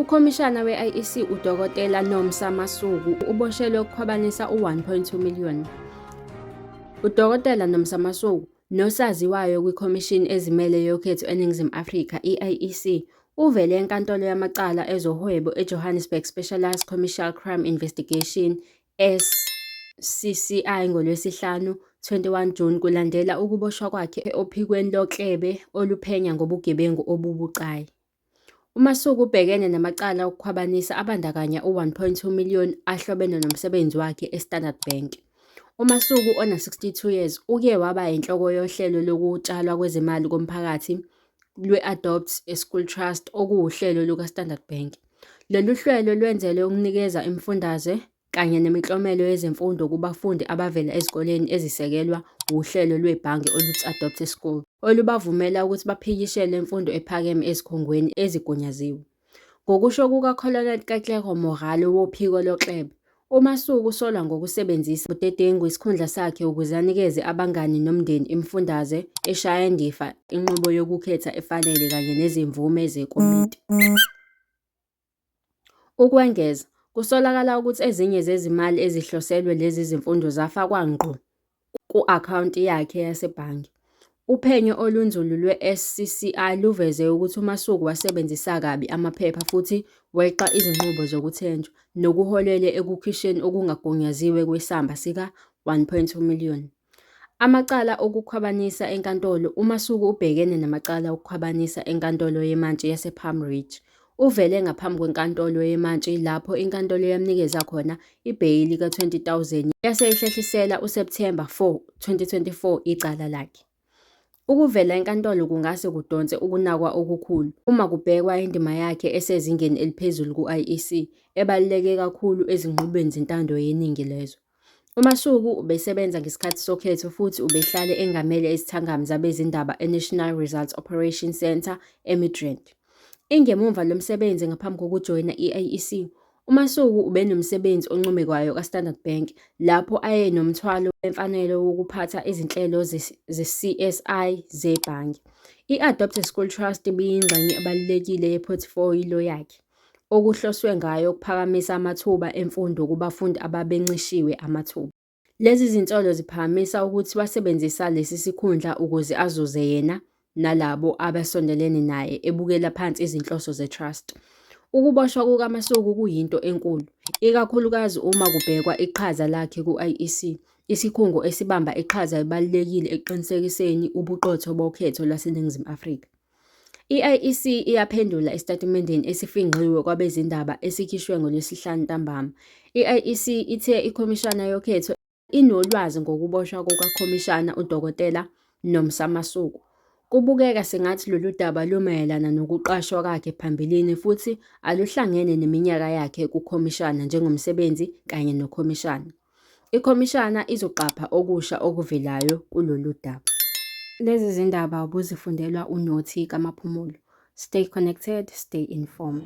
Ukhomishana we-IEC uDokotela Nomsa Masuku uboshelwe ukukhwabanisa u-1.2 million. UDokotela Nomsa Masuku, nosaziwayo kwiKhomishini Ezimele Yokhetho eNingizimu Afrika, i-IEC, uvele eNkantolo Yamacala Ezohwebo eJohannesburg Specialised Commercial Crime Investigation, SCCI, ngoLwesihlanu, 21 Juni kulandela ukuboshwa kwakhe ophikweni loKlebe oluphenya ngobugebengu obubucayi. UMasuku ubhekene namacala okukhwabanisa abandakanya u-1.2 million ahlobene nomsebenzi wakhe eStandard Bank. UMasuku ona-62 years uke waba yinhloko yohlelo lokutshalwa kwezimali komphakathi lwe-Adopt a School Trust okuwuhlelo lukaStandard Bank. Lolu hlelo lwenzelwe ukunikeza imifundaze kanye nemiklomelo yezemfundo kubafundi abavela ezikoleni ezisekelwa wuhlelo lwebhange oluthi Adopt a School, olubavumela ukuthi baphikishele imfundo ephakeme ezikhungweni ezigunyaziwe. Ngokusho kukaColonel Katlego Mogale wophiko loKlebe, uMasuku usolwa ngokusebenzisa budedengu isikhundla sakhe ukuze anikeze abangani nomndeni imifundaze eshaya indiva inqubo yokukhetha efanele kanye nezimvume zekomiti. Ukwengeza, kusolakala ukuthi ezinye zezimali ezihloselwe lezi zifundo zafakwa ngqo ku-akhawunti yakhe yasebhange. Uphenyo olunzulu lwe-SCCI luveze ukuthi uMasuku wasebenzisa kabi amaphepha futhi weqa izinqubo zokuthenjwa, nokuholele ekukhishweni okungagunyaziwe kwesamba sika-1.2 million. Amacala okukhwabanisa enkantolo UMasuku ubhekene namacala okukhwabanisa eNkantolo yeMantshi yasePalm Ridge. Uvele ngaphambi kweNkantolo yeMantshi lapho inkantolo yamnikeza khona ibheyili ka-R20 000 yase ihlehlisela uSepthemba 4, 2024 icala lakhe. Ukuvela enkantolo kungase kudonse ukunakwa okukhulu, uma kubhekwa indima yakhe esezingeni eliphezulu ku-IEC, ebaluleke kakhulu ezinqubweni zentando yeningi lezwe. UMasuku ubesebenza ngesikhathi sokhetho futhi ubehlale engamele izithangami zabezindaba eNational Results Operation Centre eMidrand. Ingemuva lomsebenzi ngaphambi kokujoyina i-IEC, uMasuku ubenomsebenzi oncomekayo kaStandard Bank lapho ayenomthwalo wemfanelo wokuphatha izinhlelo ze-CSI zebhange. I-Adopt a School Trust ibiyingxenye ebalulekile yephothifoliyo yakhe. Okuhloswe ngayo ukuphakamisa amathuba emfundo kubafundi ababencishiwe amathuba. Lezi zinsolo ziphakamisa ukuthi wasebenzisa lesi sikhundla ukuze azuze yena nalabo abasondelene naye ebukela phansi izinhloso ze-Trust. Ukuboshwa kukaMasuku kuyinto enkulu, ikakhulukazi uma kubhekwa iqhaza lakhe ku-IEC, isikhungo esibamba iqhaza elibalulekile ekuqinisekiseni ubuqotho bokhetho lwaseNingizimu Afrika. I-IEC iyaphendula esitatimendeni esifingqiwe kwabezindaba esikhishwe ngoLwesihlanu ntambama. I-IEC ithe ikhomishana yokhetho inolwazi ngokuboshwa kukaKhomishana uDokotela Nomsa Masuku. Kubukeka sengathi lolu daba lumayelana nokuqashwa kwakhe phambilini futhi aluhlangene neminyaka yakhe kukhomishana njengomsebenzi kanye nokhomishana. Ikhomishana izoqapha okusha okuvelayo kulolu daba. Lezi zindaba ubuzifundelwa uNothi kaMaphumulo. Stay connected, stay informed.